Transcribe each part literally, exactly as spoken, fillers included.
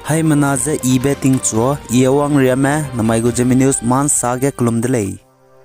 Haimena je I Betingchua, I Awang Riame, namai gu Zeme News ma nsa ge kelum de lei.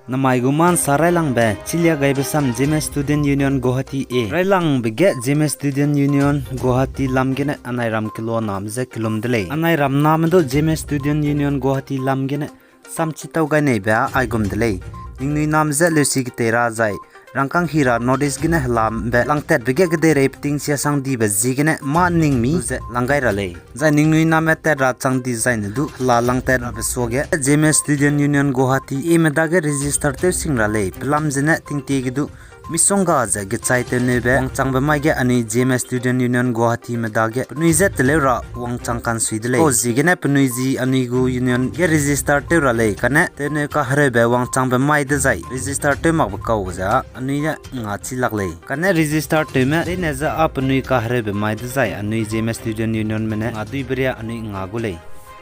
Namai gu ma nsa railangbe, chilia gaibe sam Zeme Student Union Guwahati e. Railangbe ge Zeme Student Union Guwahati lam gene anai ram keloa name je kelum de lei. Anai ram name du Zeme Student Union Guwahati lam gene samchi tau gai neibe aigum de lei. Ningnui name je leusi ketei ra zai rangkâng hi ra North East gene helambe langtatbe ge kedeirei peting siasang dibe ziegene mâ ning mi ze lang gai ra lei. Zai ningnui name tat ra chang dizai ne du hela langtat rabe suage Zeme Student Union Guwahati eme dage register tew sing ra lei. Pelam zene tingtie ge du misongga ze gechai tewneube wangchangbe mai ge anui Zeme Student Union Guwahatime dage penui je teleu ra wangchang kansui de lei. Pau ziegene penui zi anui gu union ge register tew ra lei, kane tewneu kahereube wangchangbe mai dezai register tew makbe kau ze anui ne nga chi lak lei. Kane register tewme leine je â penui kahereube mai dezai anui Zeme Student Union me ne nga duibe ria anui nga gu lei.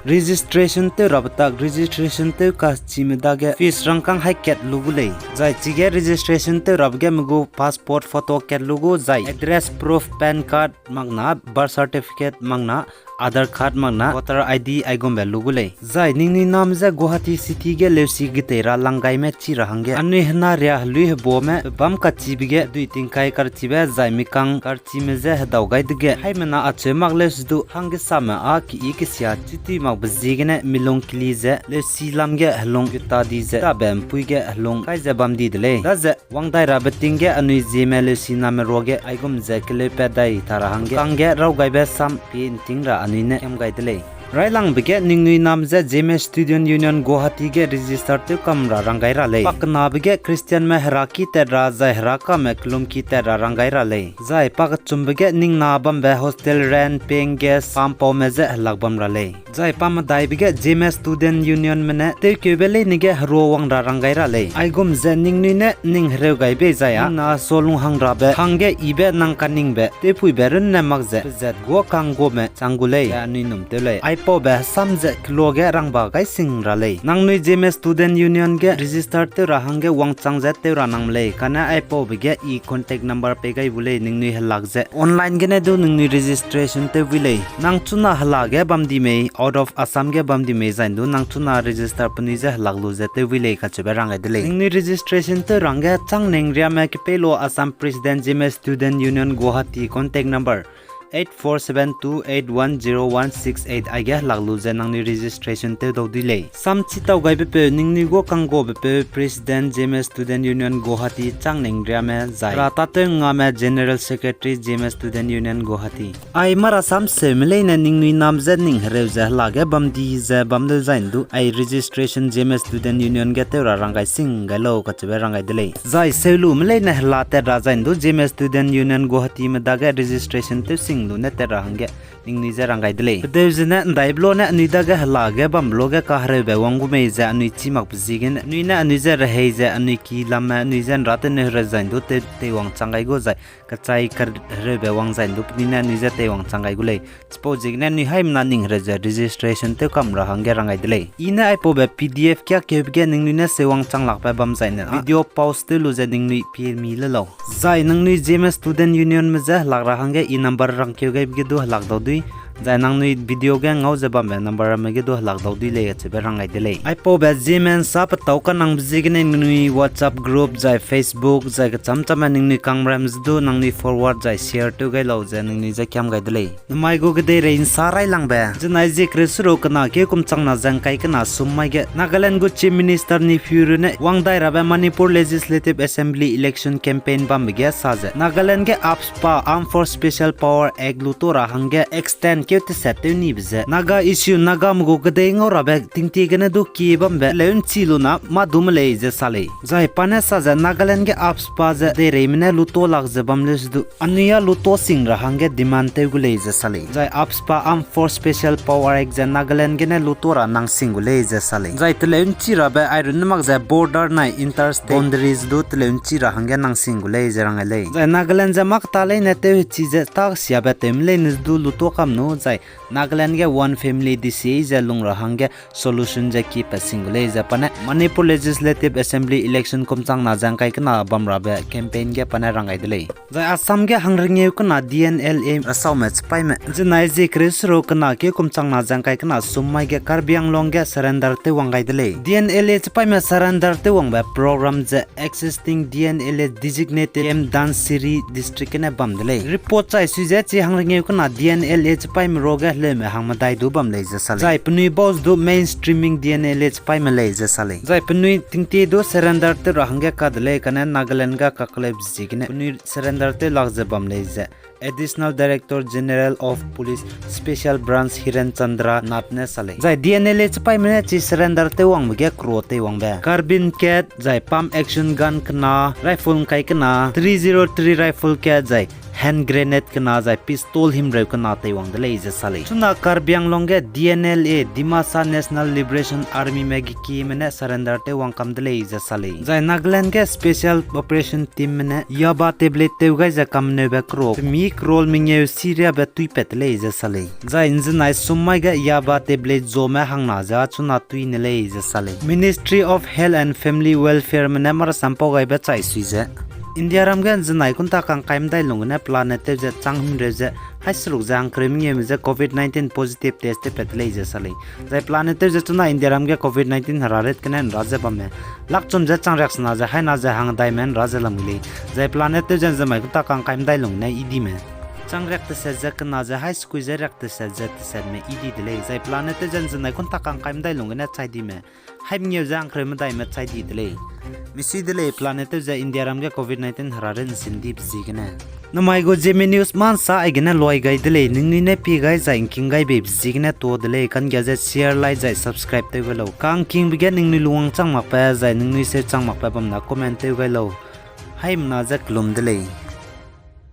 Registration tew rabe tak, registration tew kachime dage fees rangkâng haî kat lu gu lei. Zai chige registration tew rabe ge me gu passport photo kat lu gu zai address proof, PAN card mak na, birth certificate mak na, Aadhaar card mak na, voter I D aigumbe lu gu lei. Zai ningnui name je Guwahati City ge leusi getei ra lang gaime chi ra hangge anui hena ria helui hebuame pebâm kachibe ge dui tingkai karchibe zai mikang karchime je hedau gai dege haimena acheu mak leusi du hanggesame â keyi kesia chitui makbe ziegene milung keli ze leusi lam ge helung yuta di ze tabe mpui ge helung kai ze bam di de lei. Daze wang dai rabe ting ge anui Zeme leusi name ruage aigum ze keleupat dai ta ra hangge kangge raw gaibe sam pie nting ra anui ne kiam gai de lei. Railangbe ge ningnui name je Zeme Student Union Guwahati ge register tew kam ra rang gai ra lei. Pakenabe ge Christianme heraki tat ra zai herakame kelumki tat ra rang gai ra lei. Zai pakechumbe ge ningna bambe hostel rent, paying guest, pampaume je helak bam ra lei. Zai pamedaibe ge Zeme Student Unionme ne tewkeube leine ge herua wang ra rang gai ra lei. Aigum ze ningnui ne ning hereu gai bei zai â ningna sua lung hang rabe hangge ibe nang kaningbe tewpuibe runne mak ze pezat guâ kangguame chang gu lei ze anui num tew lei. Aipaube hesam ze keloa ge rangba gai sing ra lei. Nangnui Zeme Student Union ge register tew ra hangge wangchang ze tew ra nang me lei, kane aipaube ge I contact number pei gai bu lei, ningnui helak ze online gene du ningnui registration tew bui lei. Nang chuna hela ge bam di mei, out of Assam ge bam di mei zai du nang chuna register penui je helak lu ze tew bui lei kacheube rang gai de lei. Ningnui registration tew ra hangge chang ning riame kepei lo Assam President Zeme Student Union Guwahati, contact number eight four seven two eight one zero one six eight aige helak lu ze nangnui registration tew dau dui lei. Sam chi tau gaibepeu, ningnui guâ kangguabepeu President Zeme Student Union Guwahati chang ning riame zai ra tatew ngame General Secretary Zeme Student Union Guwahati. Ai mara sam seume leine ningnui name je ning hereu ze hela ge bam di ze bam de zai du ai registration Zeme Student Union ge tew ra rang gai sing gai lau kacheube rang gai de lei. Zai seu lume leine hela tat ra zai du Zeme Student Union Guwahatime dage registration tew sing lu ne tat ra hangge ningnui je rang gai de lei. Pedeu zene ndaibe lo ne anui dage hela ge bambe lo ge kahereube wang gu mei ze anui chî makbe ziegene anui ne anui je rehei ze anui ki lamme anui je nra tene hereu zai du te, teiwang chang gai gu zai kechai kahereube wang zai du penui ne anui je teiwang chang gai gu lei. Chipau ziegene anui haimena ning hereu ze registration tew kam ra hangge rang gai de lei. I ne aipaube P D F kiakeube ge ningnui ne seuwang chang lakbe bam zai ne video pause tew lu ze ningnui pie mi le lau. Zai nangnui Zeme Student Unionme je helak ra hangge I number rangkeu gaibe ge du helak dau dui. Zai nangnui video ge ngau ze bambe number ramme ge du helak dau dui lei kacheube rang gai de lei. Aipaube Zeme nsa petâu kanangbe ziegene ningnui WhatsApp group zai Facebook zai kecham chamme ningnui kangme ram ze du nangnui forward zai share tew gai lau ze ningnui je kiam gai de lei. Namai gu kedeirei nsa railangbe, zenai zie kereu seruk kena keu kum changna ze ngkai kena sum mai ge Nagaland gu Chief Minister Neiphiu Rio ne wang dai rabe Manipur Legislative Assembly election campaign bambe ge sa ze Nagaland ge AFSPA, Armed Force Special Power Act luto ra hangge extend keu teset tew nibe ze Naga issue, Nagame gu kedei ngau rabe tingtie gene du kie bambe teleu nchi lu na mâ du me lei ze sa lei. Zai pa ne sa ze Nagaland ge AFSPA ze dereime ne luto lak ze bam leu se du anui â luto sing ra hangge demand tew gu lei ze sa lei. Zai AFSPA, Armed Force Special Power Act ze Nagaland gene luto ra nang sing gu lei ze sa lei. Zai teleu nchi rabe airunne mak ze border nai interstate boundaries du teleu nchi ra hangge nang sing gu lei ze rang gai lei. Zai Nagaland ze mâ keta leine tew hechi ze tak siabe tewme leine du luto kam nu Zai Nagaland ge one family decision ze lung ra hangge solution ze ki pat sing gu lei ze pa ne Manipur Legislative Assembly election kum changna ze ngkai kena bam rabe campaign ge pa ne rang gai de lei. Zai Assam ge hangrengeu kena D N L A rasaume chipaîme zinai zie kereu seruk kena keu kum changna ze ngkai kena sum mai ge Karbi Anglong ge surrender tew wang gai de lei. D N L A chipaîme surrender tew wangbe program ze existing D N L A designated camp Dhansiri district gene bam de lei. Report chai sui ze chi hangrengeu kena D N L A chipaîme ruage heleume hangmedai du bam lei ze sa lei. Zai penui bus du mainstreaming D N L A chipaîme lei ze sa lei. Zai penui tingtie du surrender tew ra hangge ka de lei kane Nagaland ga kakleube ziegene penui surrender tew lak ze bam lei ze Additional Director General of Police Special Branch Hiren Chandra Nath ne sa lei. Zai D N L A chipaîme ne chi surrender tew wangbe ge kro teiwangbe carbine kat, zai pump action gun kena, rifle ngkai kena, three zero three rifle kat, zai hand grenade kena, zai pistol himreu kena teiwang de lei ze sa lei. Chuna Karbi Anglong ge D N L A, Dimasa National Liberation Army me gekieme ne surrender tew wang kam de lei ze sa lei. Zai Nagaland ge Special Operation Teamme ne yaba tablet tew gai ze kamneube kro, pemi crore mengeu Syriabe tuipat de lei ze sa lei. Zai nzenai sum mai ge yaba tablet zome hangna ze chuna tui ne lei ze sa lei. Ministry of Health and Family Welfareme ne marasam pau gaibe chai sui ze Indiaram ge nzenai kunta kangkai medai lung gene pelane tew ze chang himreu ze hai seruk ze hangkereu mengeume ze covid nineteen positive test tewpat de lei ze sa lei. Zai pelane tew ze chuna Indiaram ge covid nineteen hera ret gene nra ze bamme lakchum ze chang riaksena ze haina ze hangdaime nra ze lam gu lei. Zai pelane tew ze nzenai kunta kangkai medai lung gene idime chang riak teset ze kena ze hai sekui ze riak teset ze tesetme idi de lei. Zai pelane tew ze nzenai kunta kangkai medai lung gene chai dime hai mengeu ze hangkereu medaime chai di de lei. Misui de lei pelane tew ze Indiaram ge covid nineteen hera ret nsin dibe ziegene. Namai gu Zeme News mansa aigene luai gai de lei, ningnui ne pie gai zai ngking gai beibe ziegene tuâ de lei, kanggia ze share, like zai subscribe tew gai lau. Kangkingbe ge ningnui lungwang chang makbe zai ningnui seu chang makbe bam na comment tew gai lau. Haimena ze kelum de lei.